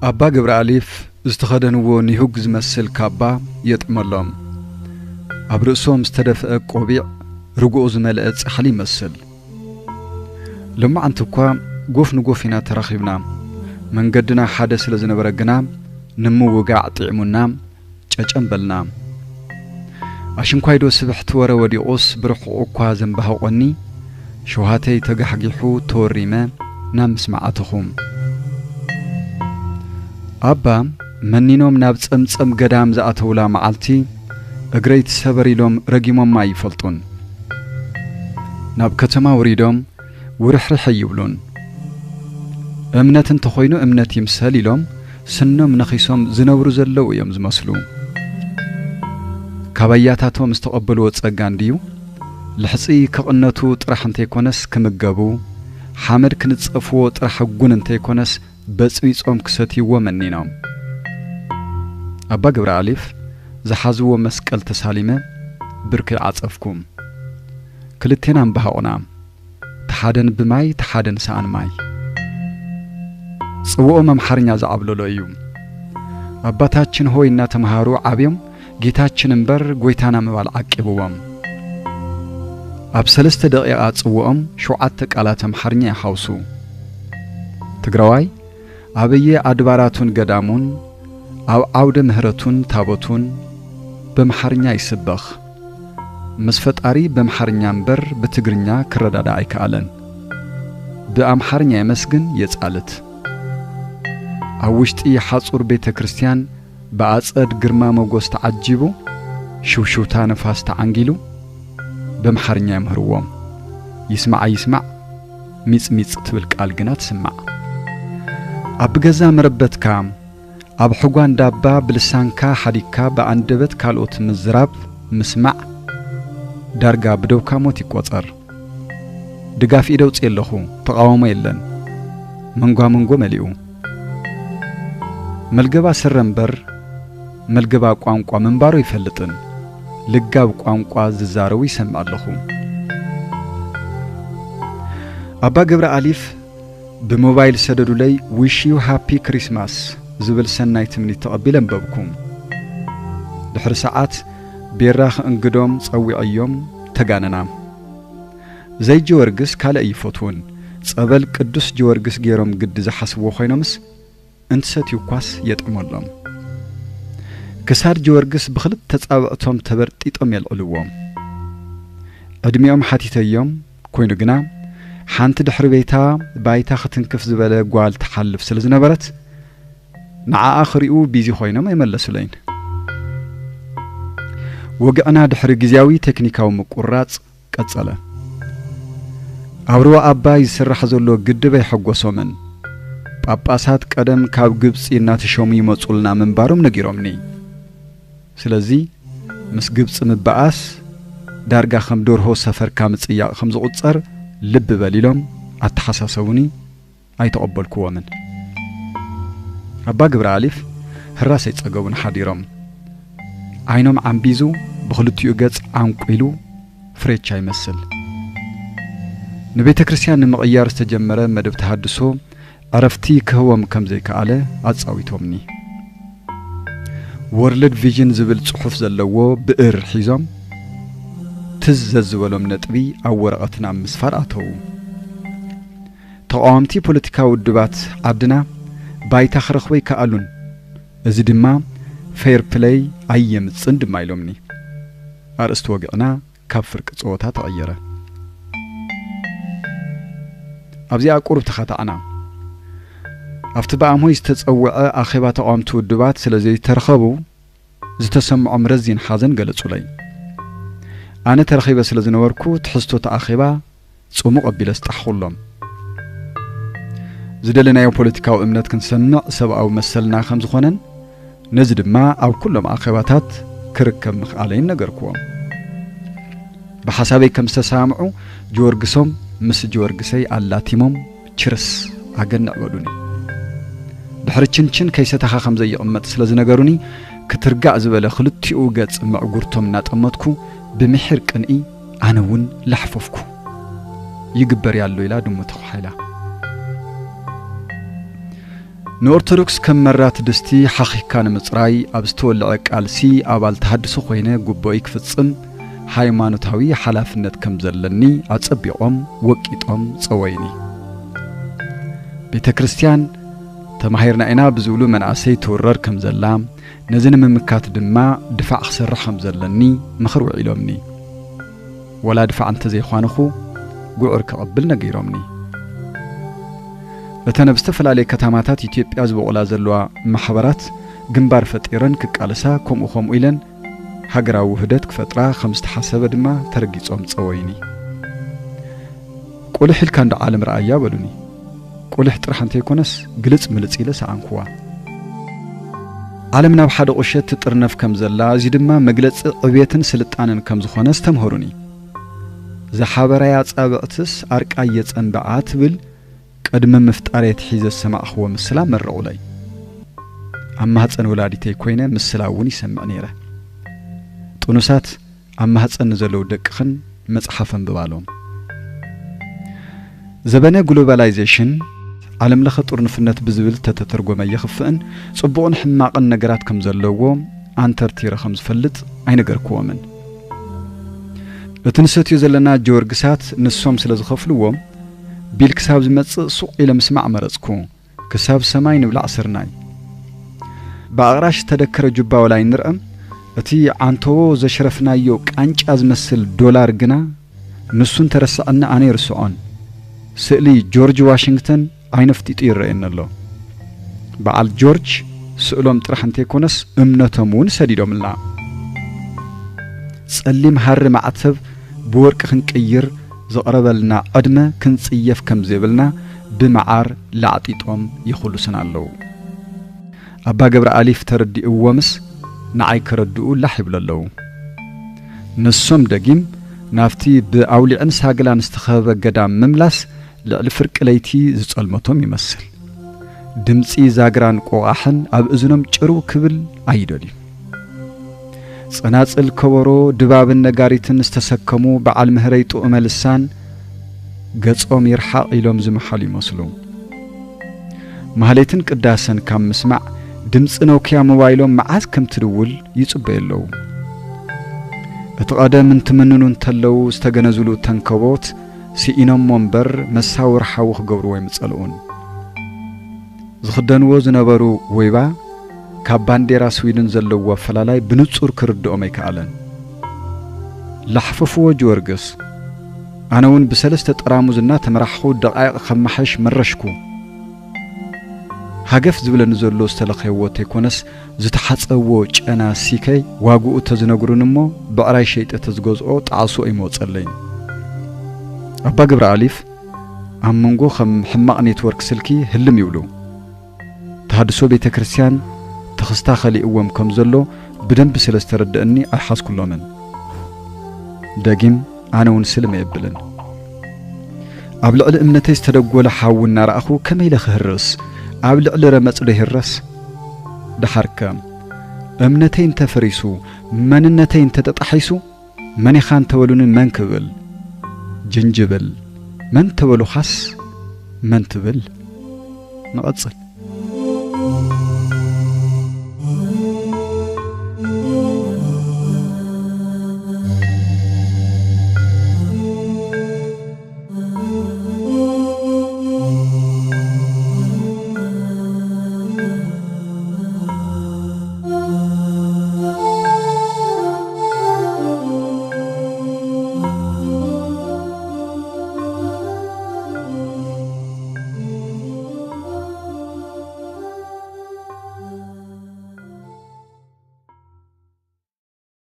ኣባ ገብረኣሊፍ ዝተኸደንዎ ኒሁግ ዝመስል ካባ የጥመሎም። ኣብ ርእሶም ዝተደፍአ ቆቢዕ ርግኦ ዝመልአ ጻሕሊ ይመስል። ሎማዓንቲ እኳ ጎፍ ንጎፍ ኢና ተራኺብና። መንገድና ሓደ ስለ ዝነበረ ግና ንምውጋዕ ጥዕሙና ጨጨም በልና። ኣሽንኳይዶ ስብሕቲ ወረ ወዲቑስ ብርሑቕ እኳ ዘንባህቖኒ፣ ሸውሃተይ ተጋሕጊሑ ተወሪመ ናብ ምስማዕ ኣተኹ። ኣባ መኒኖም ናብ ጸምጸም ገዳም ዝኣተውላ መዓልቲ እግረይ ትሰበር ኢሎም ረጊሞማ ኣይፈልጡን። ናብ ከተማ ውሪዶም ውርሕርሕ ኣይብሉን። እምነት እንተኾይኑ እምነት ይምሰል ኢሎም ስኖም ነኺሶም ዝነብሩ ዘለዉ እዮም ዝመስሉ። ካባያታቶም ዝተቐበልዎ ጸጋ እንድዩ። ልሕጺ ክቕነቱ ጥራሕ እንተይኮነስ ክምገቡ፣ ሓመድ ክንጸፍዎ ጥራሕ ጉን እንተይኮነስ በጽቢጾም ክሰትይዎ መኒኖም። ኣባ ገብረኣሊፍ ዝሓዝዎ መስቀል ተሳሊመ ብርከይ ዓጸፍኩ። ክልቴና እምባሃቑና። ተሓደን ብማይ፣ ተሓደን ሰኣን ማይ። ጽውኦም ኣምሓርኛ ዝዓብለሎ እዩ። ኣባታችን ሆይ እናተምሃሩ ዓብዮም ጌታችን እምበር ጎይታና ምባል ዓቂብዎም። ኣብ ሰለስተ ደቂቓ ጽውኦም ሸውዓተ ቃላት ኣምሓርኛ ይሓውሱ። ትግራዋይ ኣበየ ኣድባራቱን ገዳሙን ኣብ ዓውደ ምህረቱን ታቦቱን በምሓርኛ ይስበኽ። ምስ ፈጣሪ በምሓርኛ እምበር ብትግርኛ ክረዳዳእ ኣይከኣለን። ብኣምሓርኛ የመስግን የጻልት። ኣብ ውሽጢ ሓጹር ቤተ ክርስቲያን ብኣጸድ ግርማ ሞጎስ ተዓጂቡ፣ ሽውሽውታ ንፋስ ተዓንጊሉ፣ በምሓርኛ የምህርዎም። ይስማዕ ኣይስማዕ፣ ሚጽሚጽ ትብል ቃል ግና ትስማዕ። ኣብ ገዛ መረበትካ፣ ኣብ ሕጓ እንዳባ ብልሳንካ ሓዲግካ ብኣንደበት ካልኦት ምዝራብ፣ ምስማዕ፣ ዳርጋ ብደውካ ሞት ይቆጸር። ድጋፍ ኢደ ኣውፅእ ኣለኹ፣ ተቓውሞ የለን። መንጓ መንጎ መሊኡ። መልገባ ስረ እምበር መልገባ ቋንቋ ምንባሩ ኣይፈልጥን። ልጋብ ቋንቋ ዝዛረቡ ይሰምዕ ኣለኹ። ኣባ ገብረ ኣሊፍ ብሞባይል ሰደዱለይ ዊሽ ዩ ሃፒ ክሪስማስ ዝብል ሰናይ ትምኒት ተቐቢለ ኣንበብኩ። ድሕሪ ሰዓት ቤራ ክእንግዶም ጸዊዐዮም ተጋነና። ዘይ ጀወርግስ ካልእ ኣይፈትዉን። ጸበል ቅዱስ ጀወርግስ ገይሮም ግዲ ዝሓስብዎ ኮይኖምስ እንትሰትዩ እኳስ የጥዕመሎም። ክሳድ ጀወርግስ ብኽልተ ጻብዕቶም ተበርጢጦም የልዕልዎም። ዕድሚኦም ሓቲተዮም ኮይኑ ግና ሓንቲ ድሕሪ ቤታ ባይታ ክትንክፍ ዝበለ ጓል ትሓልፍ ስለ ዝነበረት ንዓኣ ክሪኡ ቢዚ ኮይኖም ኣይመለሱለይን። ወግዕና ድሕሪ ግዜያዊ ቴክኒካዊ ምቁራጽ ቀጸለ። ኣብ ሩባ ኣባይ ዝስራሕ ዘሎ ግድብ ኣይሐጎሶምን። ጳጳሳት ቀደም ካብ ግብጺ እናተሾሙ ይመጹልና ምንባሮም ነጊሮምኒ። ስለዚ ምስ ግብጺ ምበኣስ ዳርጋ ከም ደርሆ ሰፈርካ ምጽያቕ ከም ዝቑጸር ልቢ በል ኢሎም ኣተሓሳሰቡኒ። ኣይተቐበልክዎምን። ኣባ ግብረ ኣሊፍ ህራስ ኣይጸገቡን ሓዲሮም። ዓይኖም ዓምቢዙ ብኽልቲኡ ገጽ ዓንቁ ኢሉ ፍሬቻ ይመስል። ንቤተ ክርስቲያን ንምቕያር ዝተጀመረ መደብ ተሃድሶ ዕረፍቲ ክህቦም ከም ዘይከኣለ ኣጻዊቶምኒ። ወርልድ ቪዥን ዝብል ጽሑፍ ዘለዎ ብእር ሒዞም ትዝ ዘዝበሎም ነጥቢ ኣብ ወረቐትና ምስፋር ኣተዉ። ተቓወምቲ ፖለቲካዊ ውድባት ዓድና ባይታ ክረኽቡ ኣይከኣሉን። እዚ ድማ ፌር ፕለይ ኣየምጽን ድማ ኢሎምኒ። ኣርእስቲ ወግዕና ካብ ፍርቂ ጸወታ ተቐየረ። ኣብዚኣ ቁሩብ ተኻታዕና። ኣብቲ ብኣምሆይ ዝተጸውዐ ኣኼባ ተቓወምቲ ውድባት ስለ ዘይተረኸቡ ዝተሰምዖም ረዚን ሓዘን ገለጹለይ። ኣነ ተረኺበ ስለ ዝነበርኩ ትሕዝቶ እቲ ኣኼባ ጽሙቕ ኣቢለ ኣስጣሕኹሎም። ዝደለናዮ ፖለቲካዊ እምነት ክንሰምዕ ሰብኣዊ መሰልና ከም ዝኾነን ነዚ ድማ ኣብ ኩሎም ኣኼባታት ክርከብ ምኽኣለይን ነገርክዎም። ብሓሳበይ ከም ዝተሰማምዑ ጀወርግሶም ምስ ጀወርግሰይ ኣላቲሞም ችርስ ኣገንዕ በሉኒ። ድሕሪ ችንችን ከይሰተኻ ከም ዘይቕመጥ ስለ ዝነገሩኒ ክትርጋእ ዝበለ ክልቲኡ ገጽ መዕጉርቶም እናጠመትኩ ብምሒር ቅንኢ ኣነ እውን ላሕፈፍኩ። ይግበር ያሎ ኢላ ድሙ ተዃሒላ። ንኦርቶዶክስ ከም መራት ድስቲ ሓኺካ ንምጽራይ ኣብ ዝተወልዐ ቃልሲ ኣባል ተሃድሶ ኮይነ ጉቦይ ክፍጽም ሃይማኖታዊ ሓላፍነት ከም ዘለኒ ኣጸቢቖም ወቂጦም ጸወይኒ። ቤተ ክርስቲያን ተማሂርና ኢና ብዝብሉ መናእሰይ ትውረር ከም ዘላ፣ ነዚ ንምምካት ድማ ድፋዕ ክሰርሕ ከም ዘለኒ ምኽሪ ውዒሎምኒ። ወላ ድፋዕ እንተዘይኳንኹ፣ ጉዕር ክቕብል ነጊሮምኒ። እተን ኣብ ዝተፈላለየ ከተማታት ኢትዮጵያ ዝበቑላ ዘለዋ ማሕበራት ግንባር ፈጢረን ክቃለሳ፣ ከምኡ ከምኡ ኢለን ሃገራዊ ውህደት ክፈጥራ ከም ዝተሓሰበ ድማ ተረጊጾም ጸወይኒ። "ቁልሕ ኢልካ እንዶ ዓለም ረኣያ" በሉኒ። ቁልሕ ጥራሕ እንተይኮነስ ግልጽ ምልጽ ኢለ ሰኣንኩዋ። ዓለም ናብ ሓደ ቁሸት ትጥርነፍ ከም ዘላ፣ እዚ ድማ መግለጺ ዕብየትን ስልጣነን ከም ዝኾነ ኣስተምሃሩኒ። "ዝሓበራይ ኣጻብዕትስ ኣርቃይ የጸንብዓ" ትብል ቅድሚ ምፍጣር የትሒዘ ዝሰማዕኽዎ ምስላ መረቑለይ። ኣብ ማህፀን ወላዲተይ ኮይነ ምስላ እውን ይሰምዕ ነይረ። ጥኑሳት ኣብ ማህፀን ንዘለዉ ደቅኽን መጽሓፍ ኣንብባሎም። ዘበነ ግሎባላይዜሽን፣ ዓለም ለኸ ጥርንፍነት ብዝብል ተተተርጎመ የኽፍእን ጽቡቕን ሕማቕን ነገራት ከም ዘለዎ ኣንተርቲረ ከም ዝፈልጥ ኣይነገርክዎምን። እቲ ንሰትዮ ዘለና ጀወርግሳት ንሶም ስለ ዝኸፍልዎ፣ ቢል ክሳብ ዝመጽእ ሱቕ ኢለ ምስማዕ መረጽኩ። ክሳብ ሰማይ ንብላዕ ስርናይ። ብኣቕራሽ ዝተደከረ ጁባ ወላ ኣይንርአ፣ እቲ ዓንተቦ ዘሽረፍናዮ ቃንጫ ዝመስል ዶላር ግና፣ ንሱ እንተረስዐኒ ኣነ ይርስዖን። ስእሊ ጆርጅ ዋሽንግተን ዓይነ ኣፍጢጡ ይረኣየኒ ኣሎ። በዓል ጆርጅ ስእሎም ጥራሕ እንተይኮነስ እምነቶም እውን ሰዲዶምልና። ጸሊም ሃሪ ማዕተብ ብወርቂ ክንቅይር ዝቐረበልና ዕድመ ክንጽየፍ ከም ዘይብልና ብመዓር ላዕጢጦም ይኹልሱና ኣለዉ። ኣባ ገብረ ኣሊፍ ተረዲእዎምስ ንዓይ ከረድኡ ላሕ ይብሉ ኣለዉ። ንሶም ደጊም ናብቲ ብኣውሊዕን ሳግላን ዝተኸበበ ገዳም ምምላስ ልዕሊ ፍርቂ ለይቲ ዝጸልመቶም ይመስል። ድምጺ ዛግራን ቆቓሕን ኣብ እዝኖም ጭርው ክብል ኣይደልዩ። ጸናጽል፣ ከበሮ፣ ድባብን ነጋሪትን ዝተሰከሙ በዓል ምህረይ ጥዑመ ልሳን ገጾም ይርሓቕ ኢሎም ዝመሓሉ ይመስሉ። ማህሌትን ቅዳሰን ካብ ምስማዕ ድምጺ ኖኪያ ሞባይሎም መዓስ ከም ትድውል ይጽበዩ ኣለዉ። እቲ ቀደም እንትምንኑ እንተለዉ ዝተገነዝሉ ተንከቦት ስኢኖሞ እምበር መሳውር ሓዊ ክገብርዎ ኣይምጸልኡን። ዝኽደንዎ ዝነበሩ ወይባ ካብ ባንዴራ ስዊድን ዘለዎ ኣፈላላይ ብንጹር ክርድኦም ኣይከኣለን። ላሕፈፍዎ ጅወርግስ። ኣነ እውን ብሰለስተ ጠራሙዝ እናተመራሕኹ ደቓይቕ ከመሓይሽ መረሽኩ። ሃገፍ ዝብለኒ ዘሎ ዝተለኸይዎ እንተይኮነስ ዝተሓጸብዎ ጨና ሲከይ ዋግኡ ተዝነግሩኒ እሞ ብዕራይ ሸይጠ ተዝገዝኦ ጣዕስኡ ኣይመወጸለይን። ኣባ ገብረ ኣሊፍ ኣብ መንጎ ከም ሕማቕ ኔትወርክ ስልኪ ህልም ይብሉ። ተሃድሶ ቤተ ክርስቲያን ተኽስታ ከሊእዎም ከም ዘሎ ብደንቢ ስለ ዝተረድአኒ ኣይሓዝኩሎምን። ደጊም ኣነ እውን ስልም የብልን። ኣብ ልዕሊ እምነተይ ዝተደጎለ ሓዊ እናረኣኹ ከመይ ኢለ ክህርስ? ኣብ ልዕሊ ረመጽ ዶ ይህረስ? ደሓርከ እምነተይ እንተፈሪሱ፣ መንነተይ እንተተጣሒሱ፣ መን ኢኻ እንተበሉኒ መን ክብል? ጅንጅብል። መን ተበሉኻስ መን ትብል? ንቐጽል።